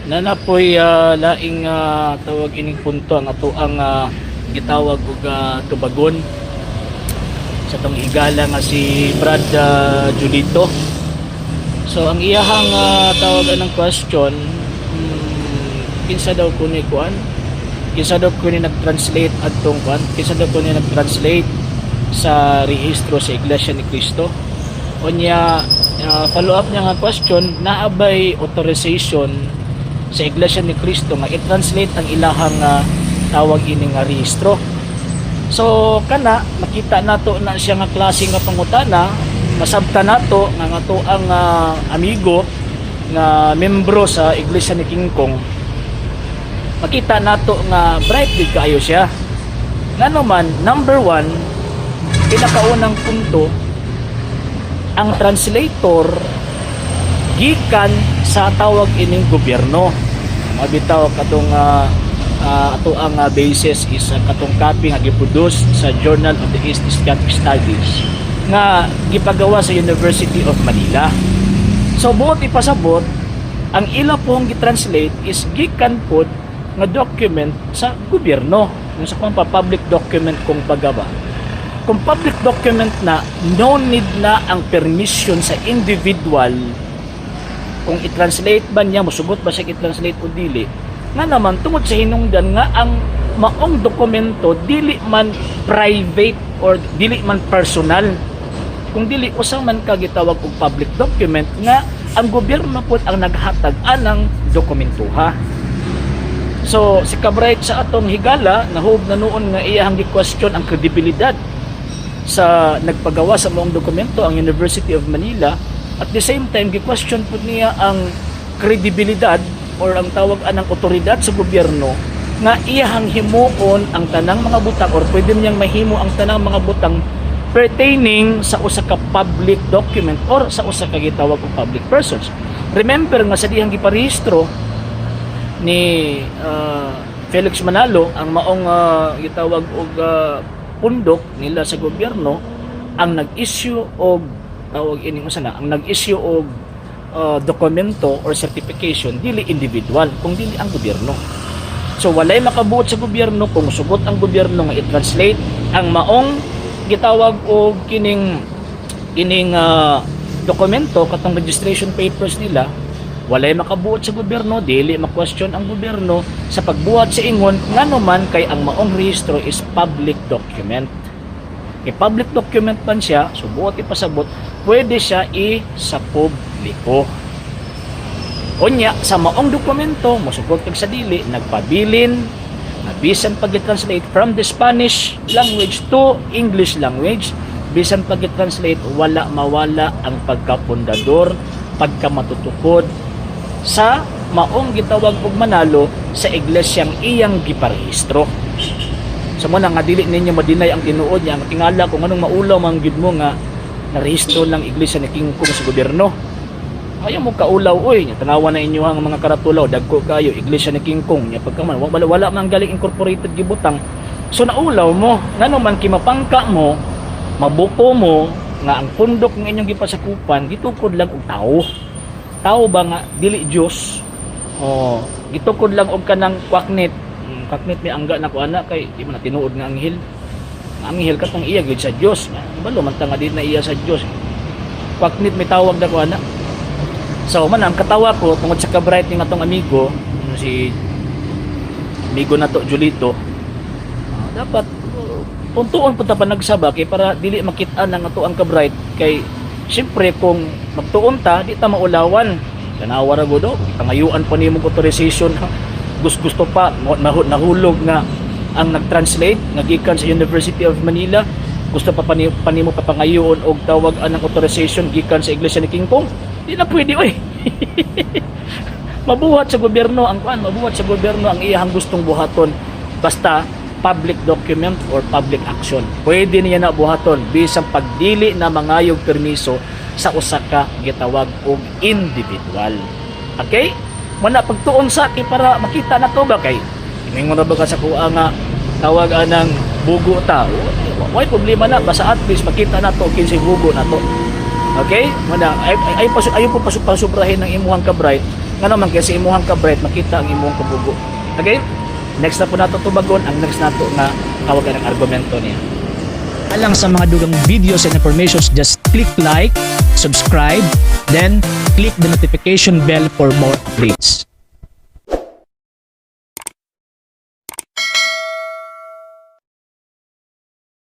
Naa poy laing tawag ining punto ang ato ang gitawag og tubagon sa atong higala nga si Brad Julito. So ang iyahang tawag anang question, kinsa daw kuno kuan? Kinsa daw kuno nag-translate adtong kuan? Kinsa daw kuno nag-translate sa rehistro sa Iglesia ni Cristo? Unya follow up niya nga question, naa bay authorization sa Iglesia ni Cristo nga i-translate ang ilahang tawag ini nga rehistro? So kana makita nato na siya nga klase nga pangutana, masabta nato nga nga to ang amigo nga membro sa Iglesia ni King Kong. Makita nato nga bright gid kaayo siya. Ngano man, number one, pinakaunang punto, ang translator gikan sa tawag ining gobyerno. Mabitaw katong ato ang basis is katong copy nga giproduce sa Journal of the East Asiatic Studies nga gipagawa sa University of Manila. So buot ipasabot, ang ila pong gitranslate is gikan pod nga document sa gobyerno. Yung sa kung pa public document kung baga ba. Kung public document na, no need na ang permission sa individual kung i-translate ba niya, musugot ba siya i-translate o dili. Nga naman, tungod sa hinungdan nga ang maong dokumento dili man private or dili man personal. Kung dili, usa man ka gitawag og public document nga ang gobyerno po ang naghatag anang dokumentuha. So, si Kabright sa atong higala, nahub na noon nga iyahang gi-question ang kredibilidad sa nagpagawa sa maong dokumento, ang University of Manila. At the same time, gi-question po niya ang kredibilidad or ang tawag anang otoridad sa gobyerno nga iyahang himuon ang tanang mga butang or pwede niyang mahimo ang tanang mga butang pertaining sa usa ka public document or sa usa ka gitawag og public persons. Remember nga sa dihang giparehistro ni Felix Manalo ang maong gitawag og pundok nila sa gobyerno, ang nag-issue og tawag ini, unsa na ang nag-issue og dokumento or certification, dili individual kung dili ang gobyerno. So walay makabuot sa gobyerno kung sugot ang gobyerno nga i-translate ang maong gitawag og kining kining dokumento, katong registration papers nila. Walay makabuot sa gobyerno, dili ma-question ang gobyerno sa pagbuhat sa ingon, ngano man kay ang maong rehistro is public document. Kay public document man siya, so buot ipasabot, pwede siya i sa publiko. Unya sa maong dokumento, mosugot kag sa dili, nagpabilin na bisan pag translate from the Spanish language to English language, bisan pag translate, wala mawala ang pagkapundador, pagkamatutukod sa maong gitawag og Manalo sa iglesyang iyang giparehistro. So mo na nga dili ninyo ma-deny ang tinuod niya. Ang tingala kung anong maulaw man gid mo nga narehistro ng iglesia ni King Kong sa gobyerno. Ayaw mo kaulaw oy, nya tanawa na inyo ang mga karatulaw, dagko kayo iglesia ni King Kong nya pagka man wala, wala man galing incorporated gibutang. So naulaw mo, ngano man kimapangka mo, mabuko mo nga ang pundok ng inyong gipasakupan gitukod lang og tao. Tao ba nga dili Dios? Oh, gitukod lang og kanang kwaknit. Kwaknit may angga na ko ana kay di man na tinuod nga anghel. Ang anghel katong iya gid sa Dios. Balo man ta nga di na iya sa Dios. Kwaknit may tawag na ko ana. So man ang katawa ko tungod sa kabright ni atong amigo, si amigo na to Julito. Dapat tuntuon punta pa nagsaba kay para dili makita ng ato ang kabright, kay siyempre kung magtuon ta, di ta maulawan. Tanawa ra gud, pangayuan pa nimo authorization, gusto pa nahulog nga ang nag-translate nga gikan sa University of Manila, gusto pa panimo papangayoon og tawag anang authorization gikan sa Iglesia ni King Kong. Di na pwede oy. Mabuhat sa gobyerno ang kuan, mabuhat sa gobyerno ang iyahang gustong buhaton, basta public document or public action. Pwede niya na buhaton bisan pagdili na mangayog permiso sa usa ka gitawag og individual. Okay? Muna pagtuon sa kay para makita na to ba, kay ingon ra ba ka sa kuha nga tawag anang bugo ta. Way problema na, basta at least makita na to kinsay bugo na to. Okay? Muna ay ay, ay, pasu, ayaw po pasubrahin ng imuhang kabright. Ngano man kay sa imuhang ka-bright, makita ang imong kabugo. Okay? Next na po nato tubagon ang next nato nga tawagan ang argumento niya. Alang sa mga dugang videos and informations, just click like, subscribe, then click the notification bell for more updates.